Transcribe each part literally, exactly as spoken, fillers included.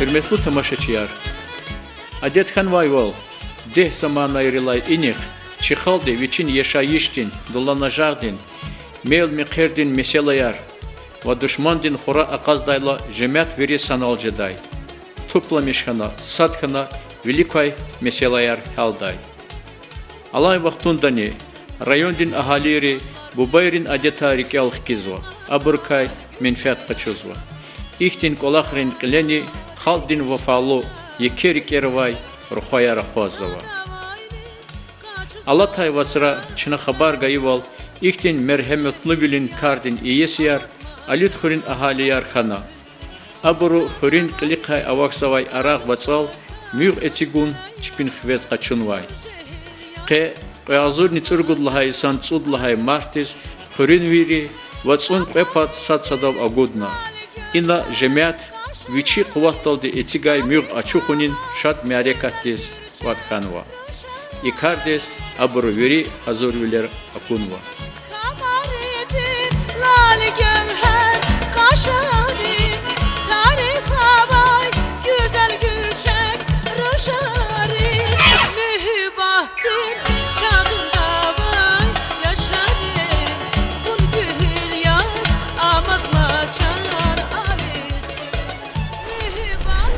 Гьуьрметлу тамашачияр! Адет хьанвайвал, дегь заманайрилай инихъ чи халкьди вичин яшайишдин, дуланажагъдин, мел-мехъердин месэлаяр ва душмандин хура акъаздайла жемят вири санал жедай. Тупламиш хьана, сад хьана вилик квай месэлаяр гьялдай. Алай вахтундани райондин агьалийри бубайрин адетар рикӀел хкизва, абурукай менфят къачузва. Ихьтин кӀвалахрин кьилени халкьдин вафалу, еке рикӀера авай рухваяр акъваззава. Алатай вацра чна хабар гайивал, ихьтин мергьеметлувилин кардин иесияр Алидхуьруьн агьалияр хьана. Абуру хуьруьн кьилихъай авахьзавай Арагъ вацӀал муьгъ эцигун чпин хивез къачунвай. Къе кьве агъзурни цӀуругуд лагьай йисан цӀуд лагьай мартдиз хуьруьнвийри вацӀун кьве пад сад-садав агудна. Ина жемят вичи къуватдалди эцигай муьгъ ачухунин шад мярекатдиз кӀватӀ хьанва. И кардиз абуру вири гьазурвилер акунва.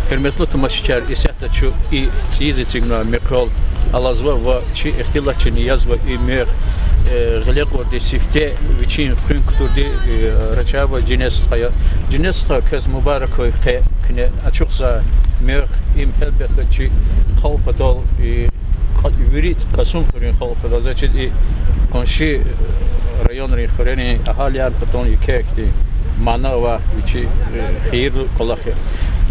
Гьуьрметлу тамашачияр, исятда чун и цӀийиз эцигнавай мехъер алазва ва чи ихтилатчини язва и муьгъ, э, гъиле кьурди сифте вичин хуьн кутурди, э, рачагъ авай Женес стха я. Женес стха, квез мубарак хьуй къе куьне ачухзавай муьгъ, им гьелбетда чи халкь патал, э, кьа-, вири Кьасумхуьруьн халкь патал, значит, и къунши районрин хуьрерин агьалияр патал еке ихьтин мана ва вичи, э, хийирлу кӀвалах я.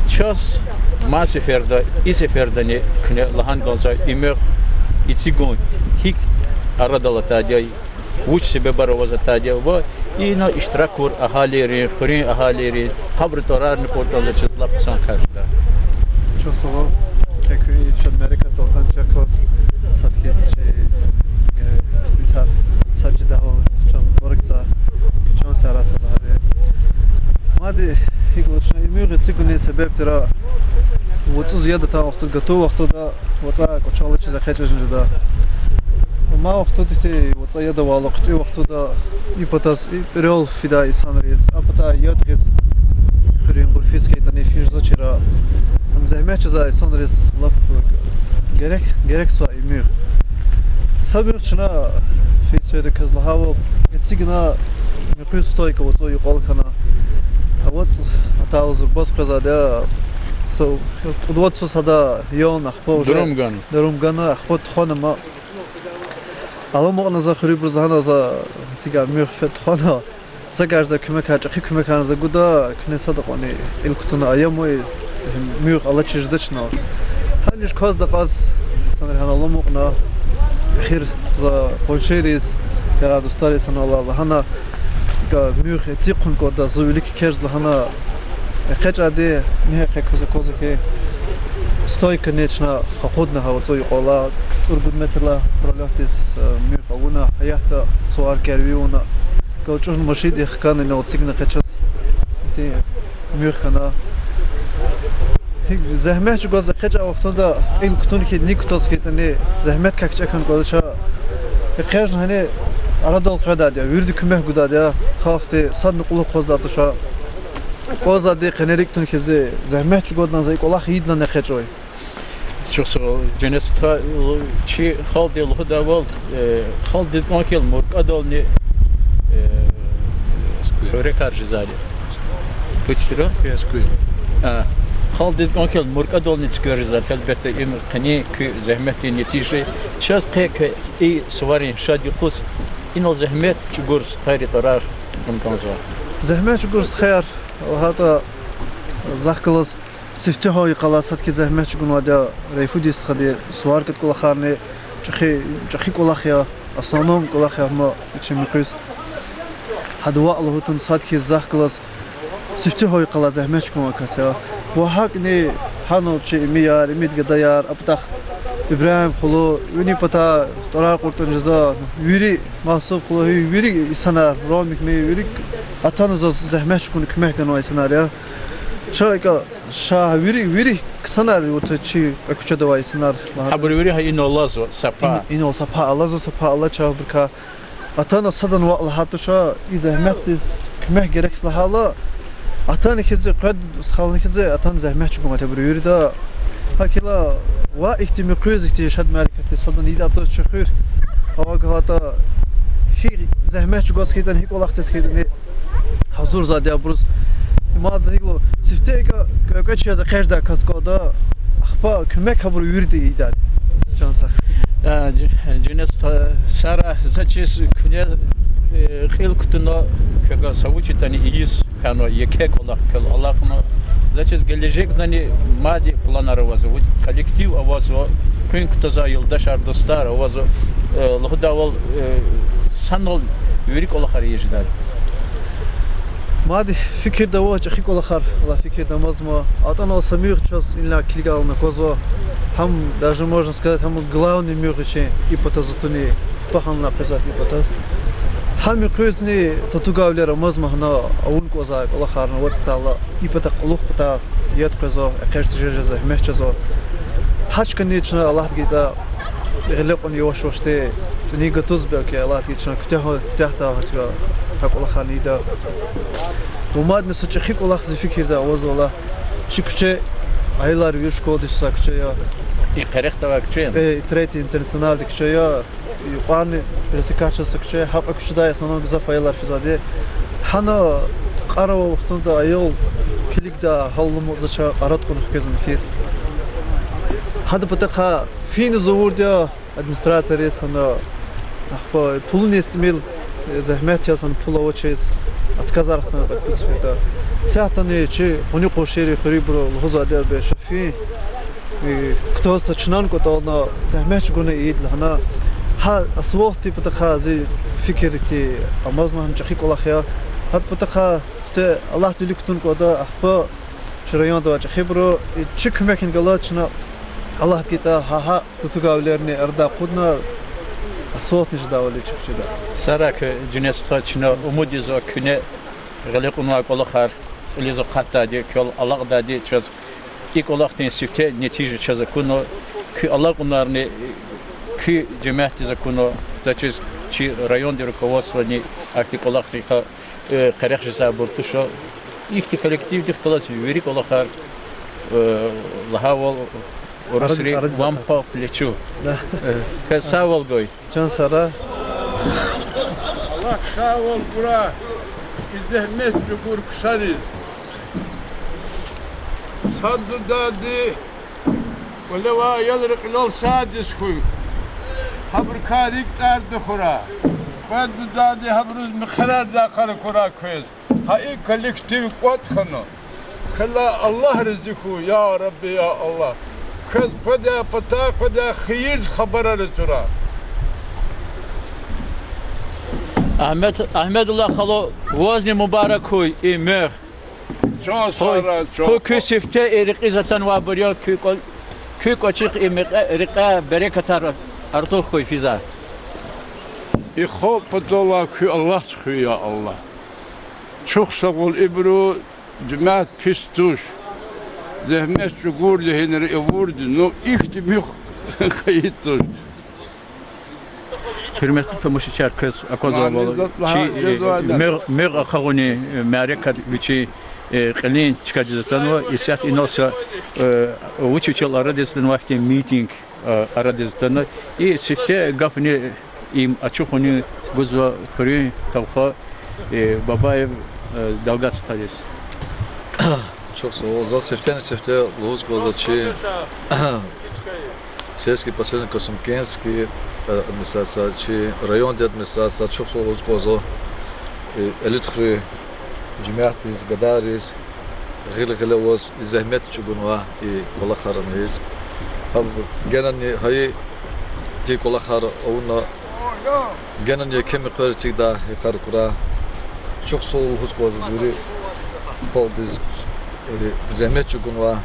Чаз мад сеферда, и сефердани куьне лагьана кӀанзава и муьгъ эцигун гьикӀ арадал атайди я, вуч себебар аваз атайди я ва ина иштирак авур агьалийрин, хуьруьн агьалийрин, гьабурун тӀварарни кӀватӀ кӀанзава, чаз лап хъсан кар жеда. Чухсагъул, къе куьн и шад мярекатдал атана чахъ галаз, сад хьиз чи, э, ихтилат сад жедайвал чаз мубаракзава, куь чан сагърай сад лагьайди. Мад гьикӀ лугьуда чна, и муьгъ эцигунин себеб тир вацӀуз яд атан вахтунда, гатун вахтунда вацӀа кӀвачел алачиз экъечӀ жеда. Амай вахтунда ихьтин вацӀа яд авайла, хъуьтӀуьн вахтунда и патаз, и пӀирел фидай инсанриз, а патай яд гъиз, хуьруьн гъурфиз хьайитӀани физвачир, ам зегьмет чизвай инсанриз лап герек, герек сувай и муьгъ. Са муьгъ чна, фейи сеферда квез лагьайвал, эцигна муькъуьн стойка вацӀун юкьвал хьана. А вацӀ атайла зурба къвезвайди я, са кьуд-вад йисуз гьада ялна, ахпа уже дурум гана. Дурум гана, ахпа тухвана ма. Аламукьна за, хуьруьбуруз лагьана за, эцигай муьгъ фена тухвана. За гажда куьмекар, чӀехи куьмекар за гуда, куьне садакьвани кьил кутуна аямай, муьгъ алачиз жеда чна. Гьаниж кваз да кьаз, инсанри гьана аламукьна, эхир за къуншийриз, ярар-дустариз гьана лагьана, муьгъ эциг хьун кӀанда, зун вилик экечӀда лагьана, экъечӀайди, ингье къе квез аквазва хьи, стойкани чна къакъудна гьа вацӀун юкьвал, цӀуругуд метрдилай пролётдиз, э, муьгъ авуна, гьаятда суваркаяр ви авуна, галчӀурни машиндихъ хкана, ина эцигна къе чаз. Ихьтин муьгъ хьана. Гьи, зегьмет чӀугваз экъечӀай вахтунда кьил кутун хьи, ни кутаз хьайитӀани, зегьмет квай чка хьана кӀанда ча. ЭкъечӀна гьани арадал къведайди я, вирида куьмек гудайди я, халкьди садни кьулухъ къвезвайди туш. Квазвайди къене рикӀ тун хьиз, зегьмет чӀугвадан за и кӀвалах ийидалди экъечӀай. Чухсагъул, Женес стха, чи халкьди лугьудайвал, э, халкьдиз кӀан хьайила муркӀадални, э, цуьквер, хуьрекар жезвайди. Вуч тир? Цуьквер. А, халкьдиз кӀан хьайила муркӀадални цуьквер жезвайди, гьелбетда, им къенин куь зегьметдин нетижа я. Чаз къе куь и суварин шад юкъуз инал зегьмет чӀугур стхайрин тӀварар гун кӀанзава. Зегьмет чӀугур стхаяр, лагьайтӀа, захъ галаз сифтегьан йикъалай сад хьиз зегьмет чӀугунвайди я Райфуди стхади, суваркадин кӀвалахарни, чӀехи, чӀехи кӀвалах я, основном кӀвалах я ма чи муькъуьз. Гьада ваъ лугьун атана, сад хьиз захъ галаз сифтегьан йикъалай зегьмет чӀугунвай кас я. Ва гьакӀни гьанал чи Имияр, Имид гадаяр, а патахъ Ибрагьим хулу, вини патай тӀварар кьуртӀани жеда, вири Масуб хулу, вири инсанар, Ромикни, вири атана заз зегьмет чӀугуна куьмек ганвай инсанар я. Чна икӀ Ша вири, вири ксанар, вот чи куьчеда авай инсанар лагьана. Гьабур вири гьа инал алазва са пай. Ин-, инал са пай алазва, са пай алачирбурукай. Атана садан ваъ лагьай туш, и зегьметдиз куьмек герек лагьайла, атана хьиз, къвед стхални хьиз, атана зегьмет чӀугун атайбур вирида. ГьакӀ хьайила, ва ихьтин муькъуьз ихьтин шад мярекатдиз садан ийидай туш чи хуьр. Авай галатӀа, гьи зегьмет чӀугваз хьайитӀани, гьи кӀвалахдиз хьайитӀани, гьазурзавайди я абуруз. Мад за гьикӀ лугьун, сифте кӀве-, кӀвечи яз экъечӀдай кас кӀанда, ахпа куьмек гьабуру вирида ийида. Чан сагъ. А, жи-, жинес та-, сара, за чиз куьне, э, кьил кутуна, квевай са вуч ятӀани ийиз хьанва, еке кӀвалах квел алакьна. За чиз гележегдани мад планар авазва, коллектив авазва, къуьн кутазвай юлдашар, дустар авазва, э, лугьудайвал, э, санал вири кӀвалахар ийиз жеда. Мад фикирда ава, чӀехи кӀвалахар, ла фикирда амазма. АтӀанал са муьгъ чаз инлай килигайла аквазва. Гьам, даже можно сказать, гьам главный муьгъ вичин и патаз атунин, пагьанлай къвезвай и патаз. Гьам муькъуьзни татугайвилер амазма, гьана авун кӀанзавай кӀвалахарни вацӀ атайла, и пата кьулухъ пата яд къвезва, экъечӀ тежеда, зегьмет чӀугвазва. Гьа чкани чна Аллагьди гайитӀа, гъиле кьуна яваш-явашди цӀинин гатуз, белки Аллагьди гайитӀа чна куьтягь-, куьтягьда гьа чка, гьа кӀвалахарни ийида. Ва мадни са чӀехи кӀвалах зи фикирда авазва лагь, чи куьче, аялар вири школадиз са куьче я. И къерехда авай куьче я? Э, Третий Интернационалдин куьче я. Юкьварни пересекаться са куьче, гьа кьве куьчедай асанан гзаф аялар физвайди. Гьана кьар авай вахтунда аял килигда гьал лумазача кьарат кьуна хквезва михьиз. Гьадан патахъай финаз авурди я администрацияриз, гьана ахпа пулунин тӀимил, э, зегьмет яз, гьана пул авачиз отказар хтана кьве пуд сеферда. Исятдани чи къуни къуншийрин хуьруьбуру лугьузвайди я, бес фин, э, кутазтӀа чнан кӀватӀална зегьмет чӀугуна ийида лагьана. Гьа асфальтдин патахъай зи фикир ихьтин амазма, гьам чӀехи кӀвалах я. Гьадан патахъай сифте Аллагьди вилик кутун кӀанда, ахпа чи районда авай чӀехибуру, э, чи куьмекни галаз чна, Аллагьди гайитӀа, гьа, гьа татугайвилерни арадай акъудна, асфальтни жедайвал чи куьчеда. Сара, куь жинес стха, чна умуд ийизва куьне гъиле кьунвай кӀвалахар кьилиз акъатдайди, квел алакьдайди, чаз и кӀвалахдин сифте нетижа чаз акуна, куь алакьунарни куь жемятдиз акуна, за чиз чи райондин руководствони ахьтин кӀвалахрикай, э, къерех жезвайбур туш. Ихьтин коллективдихъ галаз вири кӀвалахар, э, лагьайвал, урусри, арадиз, арадиз вам по плечу. Да. Э, квез сагъвал гуй. Чан сагърай. Аллагьди сагъвал гурай и зегьмет чӀугур ксариз. Сад дудади кӀвале авай аялрин кьилел садиз хьуй. Гьабурукай рикӀ тӀвар тахьурай. Кьвед дудади гьабуруз мехъерардай къарагурай квез. Гьа и коллектив кӀватӀ хьана. Квелай Аллагь рази хьуй, я Рабби, я Аллагь. Квез къведай патай къведай хийир хабарар ийизва. Агьмед, Агьмедуллагь халу, вазни мубарак хьуй и муьгъ. Чан сагърай, чан. Къуй куь сифте и рекьиз атанвайбур я, куь кӀва-, куь кӀвачихъ и мекье-, рекьяй берекатар артух хьуй физва. И халкь паталай куь Аллагьди хьуй, я Аллагь. Чухсагъул ибуру, жемят пис туш. Зегьмет чӀугурди гьинра авурди, ну ихьтин муьгъ хьайи туш. Гьуьрметлу тамашачияр, квез аквазвайвал, чи, э, муьгъ, муьгъ ахъаюнин, э, мярекат вичин, э, кьилин чкадиз атанва, исятда инал са, э, вич-вичел арадиз атанвай ихьтин митинг, э, арадиз атана. И сифте гафни им ачухни гузва хуьруьн кавха, э, Бабаев, э, Далгат стхадиз. Чухсагъул, за сифтени-сифте лугьуз кӀанзава чи сельский поселок Косумкенский, э, администрация, чи райондин администрация, чухсагъул лугьуз кӀанзава, э, элитхуьруьн жемятдиз, гадайриз, гъил-гъиле аваз и зегьмет чӀугунвай и кӀвалахарни ийиз. Гьаб генани гьа ихьтин кӀвалахар авуна, генани еке муькъвер эцигдай йикъар акурай. Чухсагъул лугьуз кӀанзава вири халкьдиз, э, зегьмет чӀугунвай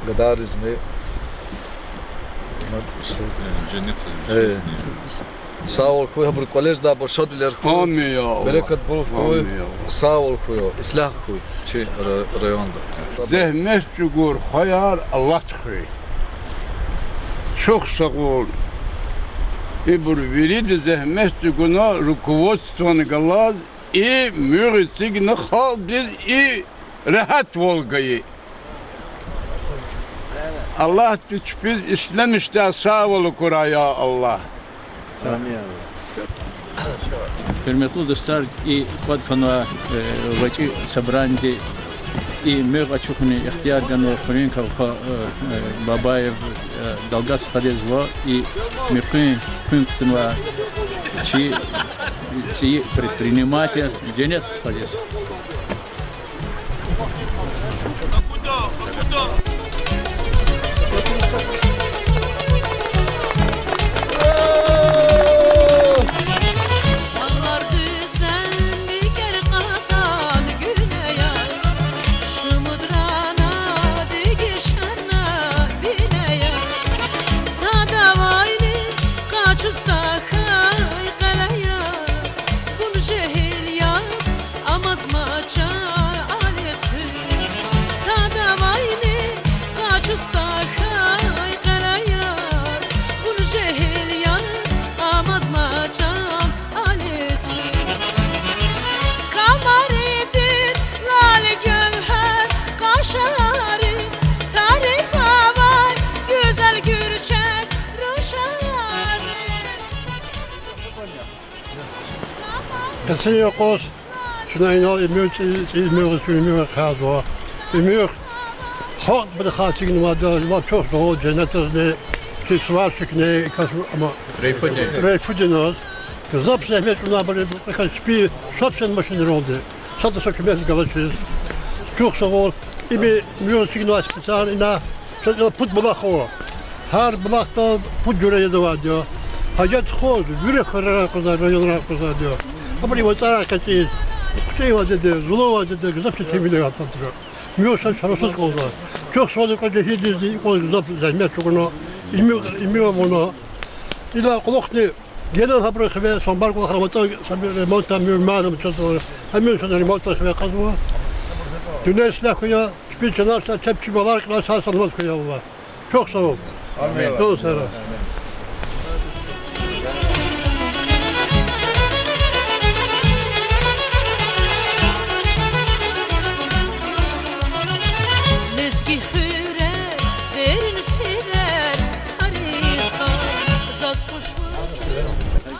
гадайризни. Женнет, э, Сагъвал хьуй, гьабурун кӀвале жедай бур шадвилер хьуй. Амин, я Аллагь. Берекат, бул хьуй. Амин, я Аллагь. Сагъвал хьуй, я. Ислягь хьуй чи ра-, районда. Зегьмет чӀугур хваяр алат хьуй. Чухсагъул. Ибур вирида зегьмет чӀугуна руководствони галаз, и муьгъ эцигна халкьдиз и регьятвал гайи. Аллагьди чпиз ислямишдай сагъвал акурай, я Аллагь. Гьуьрметлу дустар, и кӀватӀ хьанвай, э, гъвечӀи собраниеди и муьгъ ачухунин ихтияр ганва хуьруьн кавха, э, э, Бабаев, э, Далгат стхадиз ва и муькъуьн хуьн кутунвай чи цӀийи предприниматель Женнет стхадиз. Дагълар дуьзен, нигер кьадан гуьне яр, шумуд рана, дегиш хьана бине яр, садавайни къачуз тахьай къеле яр, вун жегьил яз, амаз мачар алет хуьр. Садавайни къачуз тахьай къеле яр, вун жегьил яз, амаз мачар алет хуьр. Камари тир лали гевгьер, къашари тариф авай гуьзел гуьрчег рушари. Къецин юкъуз чна инал и муьгъ, цӀийи, цӀийи муьгъ, цӀийи муьгъ хъязва. И муьгъ халкьдин патахъай эцигнавайди я, ва чухсагъул Женнетазни, чи сварщикни, и кас, ама, Райфудин. Райфудиназ. Гзаф зегьмет чӀугунабур, и кас чпи сад фена машинралди, сада са куьмек галачиз. Чухсагъул. Им муьгъ эцигнавай специально ина, чаз ила пуд булах ава. Гьар булахдал пуд жуьре ядавайди я. Гьажат тухуз вири хуьрерай къвезвайди я, районрай къвезвайди я. Абуру и вацӀарай къецин, КъуцӀуй вадиди, Зулун вадиди гзаф четин вине атанатура. Муьгъ са чарасуз кӀанзава. Чухсагъул и кӀвале жегьилдизни, и кӀвале гзаф зегьмет чӀугуна, и муьгъ, и муьгъ авуна. Ила кьулухъни генани гьабурун хиве, Самбар кӀвалахра ватӀа, са ремонтдай муьгъ мана чаз, гьа муьгъ чаз ремонтдай хиве кьазва. Дуьнья ислягь хьуй, чпин чанар са, чеб чи балар кьилай сагъ-саламат хьуй, я Аллагь. Чухсагъул. Амин. Дустар. Лезги хуьре дерин сирер, тарих заз хуш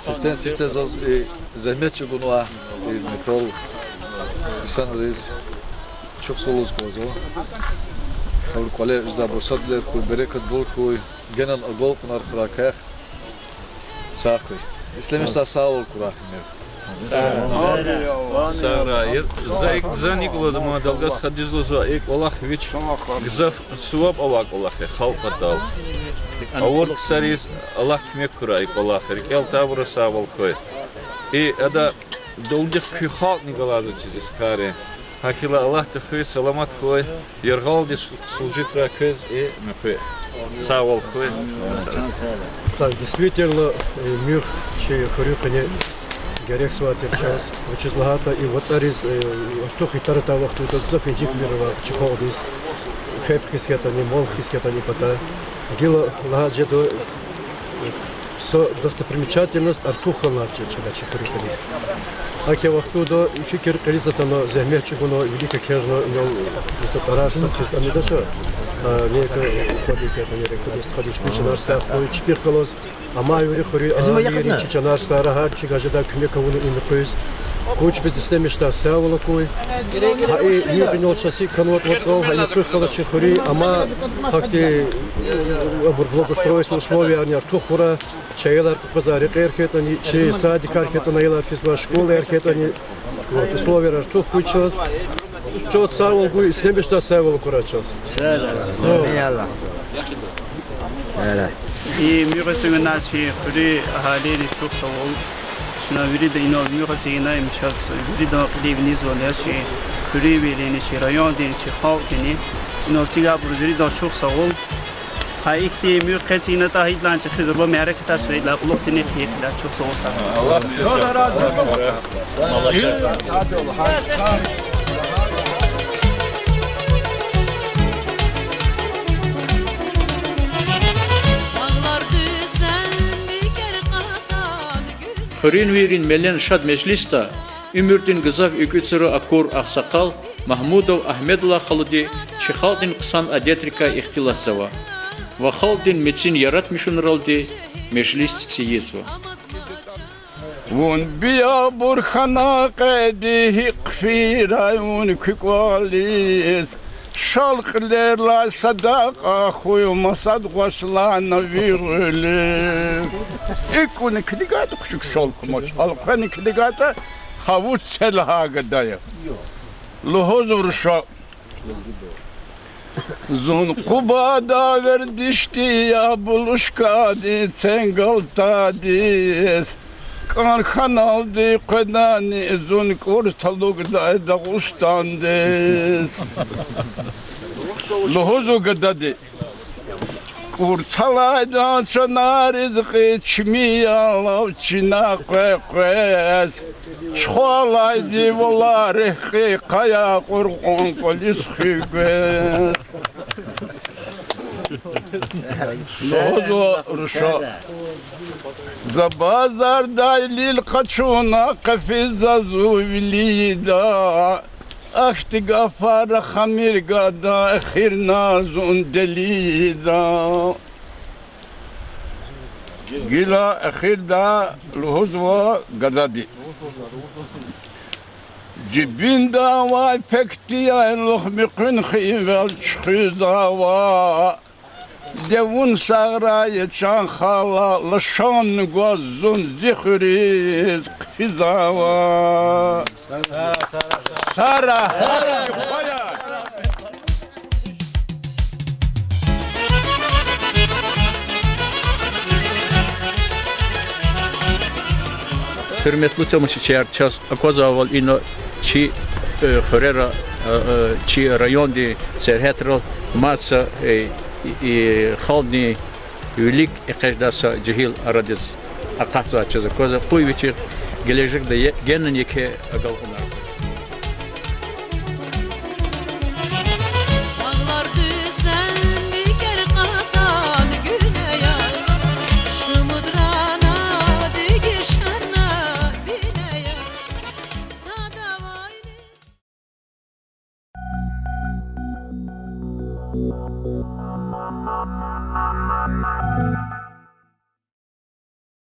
Сифтени-сифте заз и зегьмет чӀугунвай и мехъер инсанриз чухсагъул лугьуз кӀанзава. Гьабурун кӀвале жедай бур шадвилер хьуй, берекат бул хьуй, генани агалкьунар хьурай квехъ. Сагъ хьуй. Ислямишдай сагъвал акурай. Сагърай. За ик, зани икӀ лугьуда, ман Далгат стхадиз лугьузва, и кӀвалах вич гзаф суваб авай кӀвалах я халкь патал. Авур ксариз Аллагь куьмек хьурай и кӀвалах, рикӀел атайбуруз сагъвал хьуй. И ада далудихъ куь халкьни галаз ачиз, и стхайри. ГьакӀ хьайила Аллагьди хуьй, саламат хьуй, яргъалди служитьрай квез и муькъуьгъ. Сагъвал хьуй. Так, действительно, э, муьгъ чи хуьруьн къене герекзавай тир чаз. Вучиз лагьайтӀа и вацӀариз, э, артух итар атай вахтунда гзаф инжикмир ава чи халкьдиз. Хеб хьиз хьайитӀани, мал хьиз хьайитӀани патай. Гила лагьай жеда, э, са достопримечательность артух хьанвай чи, чна чи хуьруьн къене. ГьакӀ вахтунда и фикир кьилиз атана, зегьмет чӀугуна, вилик экечӀна, инал, мисал, тӀварар са хьиз амидач, а, нек уходит, это не рекомендуется, уходит, чпин чанар сагъ хьуй, чпихъ галаз амай вири хуьруьн, а, вири чи чанар сагърай, гьар чиз гьажеда куьмек авуна и муькъуьгъ. Вун чпиз ислямишдай сагъвал акуй. Гьа и муькъуьгъ инал чаз икӀ хьанватӀа вацӀал, гьа и муькъуьгъ хьайила чи хуьруьн амай гьахьтин, э, абур благоустройство условиярни артух хьурай, чан аялар къекъвезвай рекьер хьайитӀани, чи садикар хьайитӀани, аялар физвай школаяр хьайитӀани, вот, условияяр артух хьуй чаз. Чаз сагъвал гуй, ислямишдай сагъвал акурай чаз. И муькъуьгъ эцигнавай чи хуьруьн агьалийриз чухсагъул. Чна вирида инал муькъуьгъ эцигна, им чаз виридан кьилив винизвал я чи хуьруьвилини, чи райондини, чи халкьдини. Инал эцигайбуруз виридан чухсагъул. Гьа ихьтин муьгъ къецин ятӀа, идалай чӀехи зурба мярекатар суьрейдалай кьулухъ тунихъ хьайитӀа чухсагъул са. Хуьруьнвийрин мелен шад межлисда уьмуьрдин гзаф экуьцуру акур агъсакъал Магьмудов Агьмедуллагь халуди чи халкьдин хъсан адетрикай ихтилатзава ва халкьдин мецин яратмишунралди межлис цӀийизва. Вун биябур хьана къеди, гьикӀ хъфирай вун куь кӀвализ, шал кьилерлай садакьа хьуй, масад гъваш лагьана ви гъуьлуьз. ИкӀ вун килигайтӀа хъуьчуьк шал кумач, элкъвена килигайтӀа, гьа вуч це лагьай гада я. Лугьузва руша: зун Къубада вердишди я, булушкадин ценгалтадиз, кӀан хьаналди къведани зун кӀур талукӀдай Дагъустандиз. Лугьузва гадади: кӀур талайдан чана ризкьи, чими ялав чна къекъвез, чухвалайди валай рехи, къая кьуркьун кӀвализ хуьгвез. Лугьузва руша: за базардай лил къачуна, къе физва зун вилида, ахьтин гафар рахамир гада, эхирна зун делида. Гила эхирда лугьузва гадади: жибинда авай пекти яйлух, муькъуьн хивел чуьхуьзава, девун сагърай, я чан хала, лашан гваз зун зи хуьруьз хъфизава. Сара. Гьуьрметлу тамашачияр, чаз аквазвайвал, ина чи, э, хуьрера, э, э, чи райондин сергьятрал мад са, э, и, и халкьдин вилик экъечӀдай са жегьил арадиз акъатзавай чаз аквазва. Къуй вичихъ гележегда е-, генани еке агалкьунар.